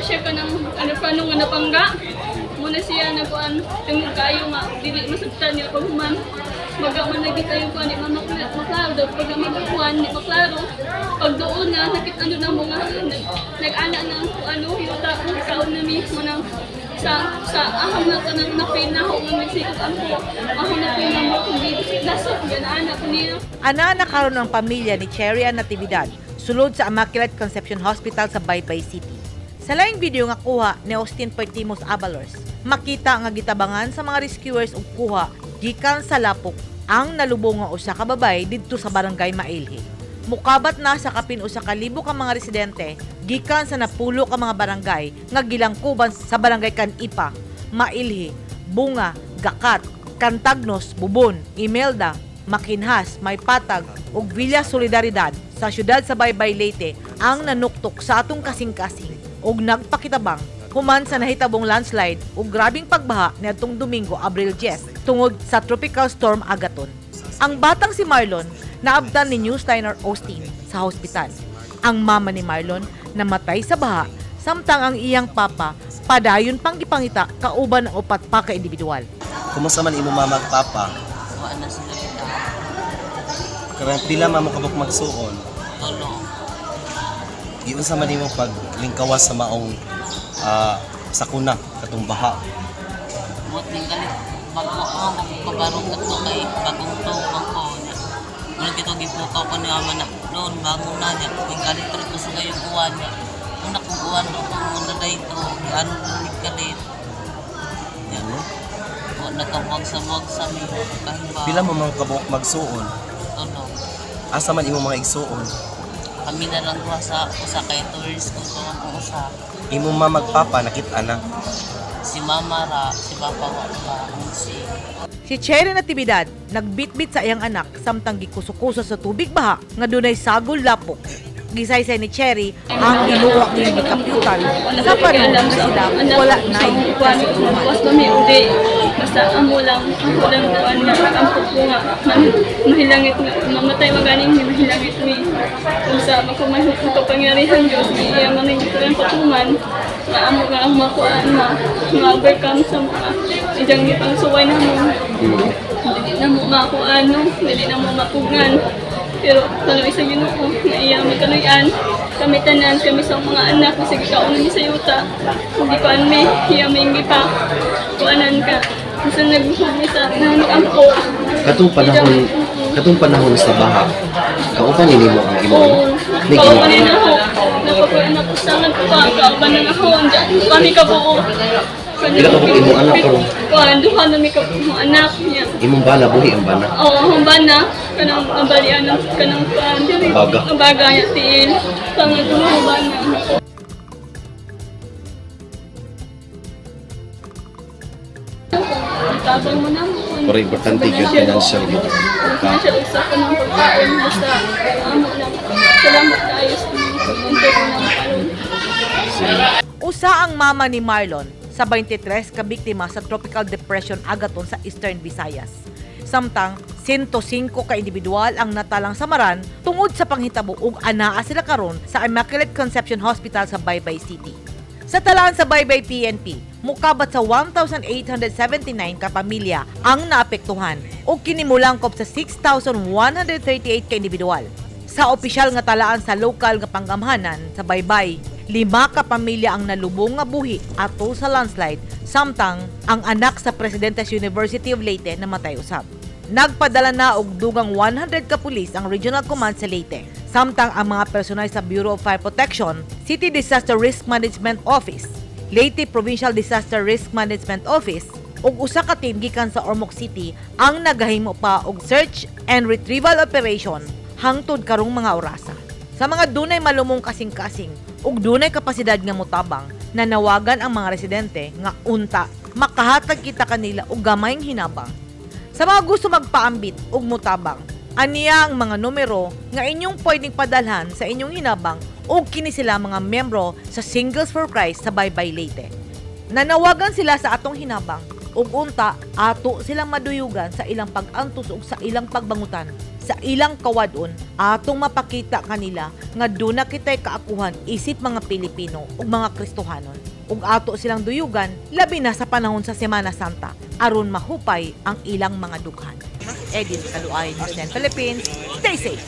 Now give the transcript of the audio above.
siya kanang ano plano nga napangga. Muna siya nagkuan tungod kayo nga dili masabtan niya pag human maga man lagi tayo kuan di man maklaro daw pag magkuan di maklaro pag doon na nakita ano na mga nag-ana na ano yuta kaon na mi manang sa ahang na kanang napil na ho nga nagsikot ang ko ahang napil na mo kung di lasok ganaan ako niya. Ana na karon ang pamilya ni Cherry Ann Natividad sulod sa Immaculate Conception Hospital sa Baybay City. Sa laing video nga kuha ni Austin Pertimos Abalors, makita nga gitabangan sa mga rescuers og kuha gikan sa lapok ang nalubong nga usa ka babay didto sa barangay Mailhi. Mukabat na sa kapin 1,000 ka mga residente gikan sa 10 ka mga barangay nga gilangkuban sa barangay Canipa, Mailhi, Bunga, Gakat, Cantagnos, Bubon, Imelda, Makinhas, Maypatag ug Villa Solidaridad sa siyudad sa Baybay, Leyte ang nanuktok sa atong kasing-kasing ug nagpakitabang human sa nahitabong landslide ug grabing pagbaha niadtong Domingo, Abril 10, tungod sa Tropical Storm Agaton. Ang batang si Marlon naabtan ni Newsliner Austin sa hospital. Ang mama ni Marlon namatay sa baha samtang ang iyang papa padayon pang gipangita kauban ang upat pa ka individual. Kumusta man imo mama ag papa? Wa na sila kita. Karon pila man mo kabuk magsuon? Tulo. Giunsa man nimo paglingkawas sa maong sakuna katong baha? Buot ning kalit bago ako magpabarong kadto kay bagong tuong ko niya. Muna kito gipukaw ko ni mama na noon bangon na niya. Ning kalit rin ko sa kayong uwan niya. Una kong uwan ko muna dito. Ano ning kalit. Niya. Wa nakabuwag sa buwag sa mi. Kahiba. Pila mo man kabuk magsuon? Tulo. Asa man imo mga igsuon? Kami na lang duha sa usa kay tourist kung tuwang kung usa. Imo mama ag papa nakit-an na? Si mama ra, si papa wa pa. Si Si Cherry Natividad nagbitbit sa iyang anak samtang gikuso-kuso sa tubig baha nga dunay sagol lapok. Gisaysay ni Cherry ang Ginoo ang iyang gikapitan Wala sa ko panahon alam nga sa sila anak wala ko na sa kuan was kami uli basta amo lang ako lang kuan nga ang ko nga mahilangit nga mamatay maganing ni mahilangit mi kung sa makumahit ang kapangyarihan Diyos ni iya man ang kuan patuman nga amo nga ang makuan nga ma-overcome sa mga ijang gipangsuway na mo dili na mo makuan no dili na mo mapugngan pero kaloy sa Ginoo nga iya may kaloyan kami tanan kami sa mga anak kasi gikaon mi sa yuta hindi ko mi iya may gipa kuanan ka kasi nagbuhog mi sa nanuampo. Katong panahon sa baha, kauban ni nimo ang imong Oo, kauban ni na ako. Napakuan ako sa nga pa, kauban na ako. Andiyan kami kabuo. Pila ka buok imong anak karon? Kuan, duha na mi kabuo anak niya. Imong bana buhi ang bana? Oo, humba na. Kanang nabalian ng kanang kuan. Baga. Ang baga niya, tiil. Pangatlo, humba na. Tabang mo na mo. Pero importante gyud financial gyud. Financial usa ko ng pagkaon. Basta, amo lang. Salamat tayo sa mga na karon. Usa ang mama ni Marlon sa 23 ka biktima sa Tropical Depression Agaton sa Eastern Visayas. Samtang 105 ka individual ang natalang samaran tungod sa panghitabo ug anaa sila karon sa Immaculate Conception Hospital sa Baybay City. Sa talaan sa Baybay PNP, mukabat sa 1,879 ka pamilya ang naapektuhan ug kini molangkob sa 6,138 ka individual. Sa opisyal nga talaan sa lokal nga panggamhanan sa Baybay, 5 ka pamilya ang nalubong nga buhi atol sa landslide samtang ang anak sa presidente sa University of Leyte namatay usab. Nagpadala na og dugang 100 ka pulis ang Regional Command sa Leyte. Samtang ang mga personal sa Bureau of Fire Protection, City Disaster Risk Management Office, Leyte Provincial Disaster Risk Management Office ug usa ka team gikan sa Ormoc City ang nagahimo pa og search and retrieval operation hangtod karong mga orasa. Sa mga dunay malumong kasing-kasing ug dunay kapasidad nga motabang, nanawagan ang mga residente nga unta makahatag kita kanila og gamayng hinabang. Sa mga gusto magpaambit ug motabang, aniya ang mga numero nga inyong pwedeng padalhan sa inyong hinabang ug kini sila mga miyembro sa Singles for Christ sa Baybay Leyte. Nanawagan sila sa atong hinabang Ug unta ato silang maduyugan sa ilang pag-antos ug sa ilang pagbangutan. Sa ilang kawadon, atong mapakita kanila nga duna kitay kaakuhan isip mga Pilipino ug mga Kristohanon. Ug ato silang duyugan labi na sa panahon sa Semana Santa aron mahupay ang ilang mga dughan. Edith Kaluay, News 10 Philippines. Stay safe.